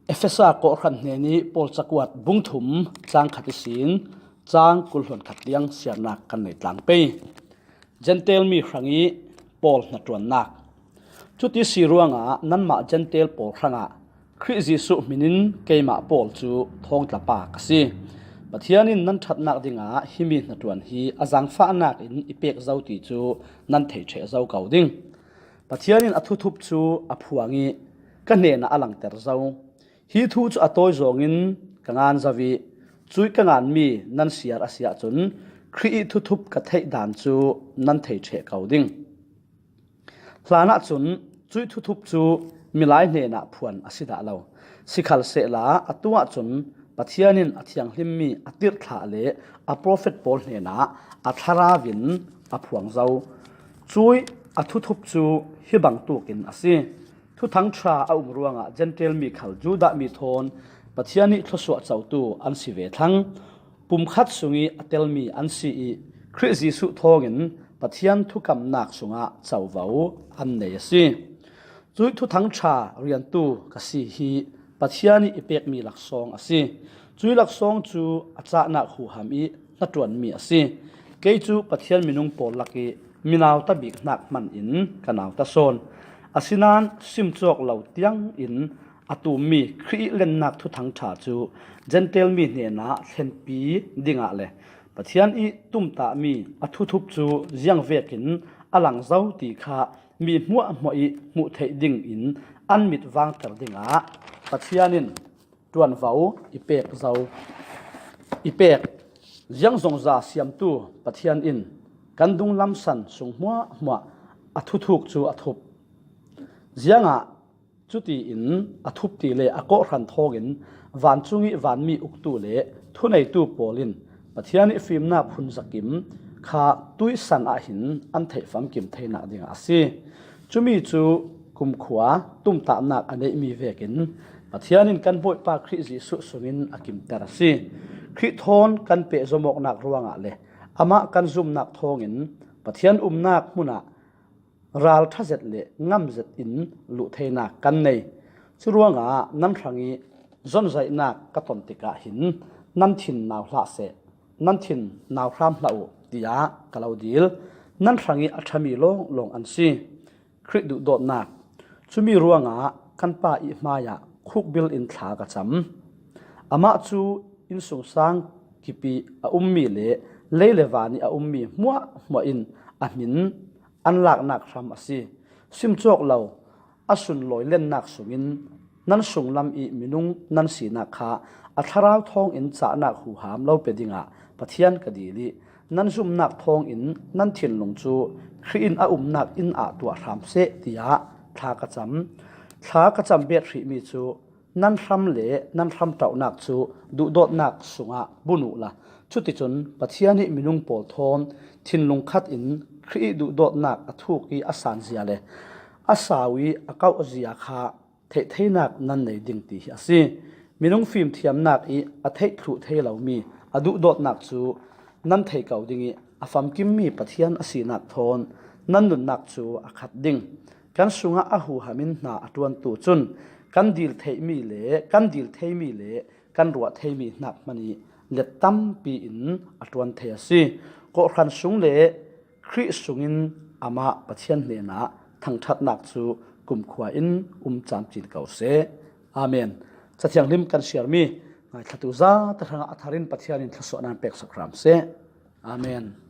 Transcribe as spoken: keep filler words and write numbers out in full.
Efesa kawhhran hnenih Paul cakuat bung thum cang khat ihsin cang kul hluan khat tiang siarnak kan nei tlang pei. Gentile mi hrangih Paul hnaṭuannak. Cuti si ruangah nanmah Gentile pawl hrangah Khrih Jesuh hminin keimah Paul cu thawngtlapa ka si. Pathian in nan ṭhatnak dingah himi hnaṭuan hi a zaangfahnak in i pek zo ti cu nan thei ṭheh zo ko ding. Pathian in a thuthup cu a phuang ih ka hnenah a langter zo. Hi thu cu a tawi zawngin ka ngan zo ih cuih ka nganmi nan siar a si ahcun Khrih ih thuthup ka theih dan cu nan thei ṭheh ko ding. Hlanah cun cuih thuthup cu milai hnenah phuan a si dah lo. Sikhalsehla atu ahcun Pathian in a thianghlimmi a tirhthlah le a profet pawl hnenah a thlarau in a phuang zo. Cuih a thuthup cu hi bangtuk in a si. Thuthang ṭha a um ruangah Gentile mi khal Judah mi thawn Pathian ih thluasuah cotu an si ve thlang. Pumkhat sungih a telmi an si ih Khrih Jesuh thawngin Pathian thukamnak sungah covo an nei a si. Cuih Thuthang ṭha riantu ka si hi Pathian ih i pekmi laksawng a si. Cuih laksawng cu a cahnak huham ih hnaṭuanmi a si. Kei cu Pathian minung pawl lakih mi nauta bik hnak hman in ka nauta sawn. Asinain simcawk lo tiang in a tummi Khrih ih lennak Thuthang ṭha cu Gentile mi hnenah thlenpi dingah le Pathian ih tumtahmi a thuthup cu ziang vekin a lang zo ti kha mi hmuahhmuah ih hmuh theih dingin an mit vangter dingah Pathian in ṭuanvo i pek zo, i pek. Ziangzongza siamtu Pathian in kan dunglam san sung hmuahhmuah a thuthuk cu a thup. Ziangah cutiin a thup ti le a kawhhran thawngin vancung ih vanmi uktu le thuneitu pawl in Pathian ih fimnak phunzakim kha tuihsan ah hin an theih famkim theinak dingah a si. Cumi cu kumkhua tumtahnak a neihmi vekin Pathian in kan Bawipa Khrih Jesuh sungin a kimter a si. Khrih thawn kan pehzom awknak ruangah le amah kan zumnak thawngin Pathian umnak hmunah ralṭha zet le ngam zet in luh theinak kan nei. Curuangah nan hrangih zonzaihnak ka ton tikah hin nan thin nau hlah seh, nan thin nau hram hlah uh, tiah ka lo dil. Nan hrangih a ṭhami lawnglawng an si. Khrih duhdawtnak. Cumi ruangah kan Pa ih hmaiah khukbil in thla ka cam. Amah cu innsungsang kipih a ummi le lei le van ih a ummi hmuahhmuah in a hmin an laknak hram a si. Simcawk lo a sunlawi lennak sungin nan sunglam ih minung nan sinak kha a thlarau thawngin cahnak huham lo pe dingah Pathian ka dil ih nan zumnak thawngin nan thinlung cu Khrih in a umnak inn ah tuah hram seh, tiah thla ka cam. Thla ka cam bet hrihmi cu nan hram le nan hramṭauhnak cu duhdawtnak sungah bun uhla, cuticun Pathian ih minung pawl thawn thinlung khat in Khrih ih duhdawtnak a thuk ih a sanzia le a sau ih a kauhzia kha theihtheinak nan nei ding ti hi a si. Minung fimthiamnak ih a theih thluh thei lomi a duhdawtnak cu nan thei ko ding ih a famkimmi Pathian a sinak thawn nan nunnak cu a khat ding. Kan sungah a huham in hna a ṭuantu cun kan dil theihmi le kan dil theimi le kan ruah theimi hnak hmanh ih let tampi in a ṭuan thei a si. Kawhhran sung le Khrih sungin amah Pathian hnenah thangṭhatnak cu kumkhua in um camcin ko seh. Amen. Cathianghlim kan siarmi ngaithlatu zate hrangah a thar in Pathian in thluasuahnak pek sak hram seh. Amen.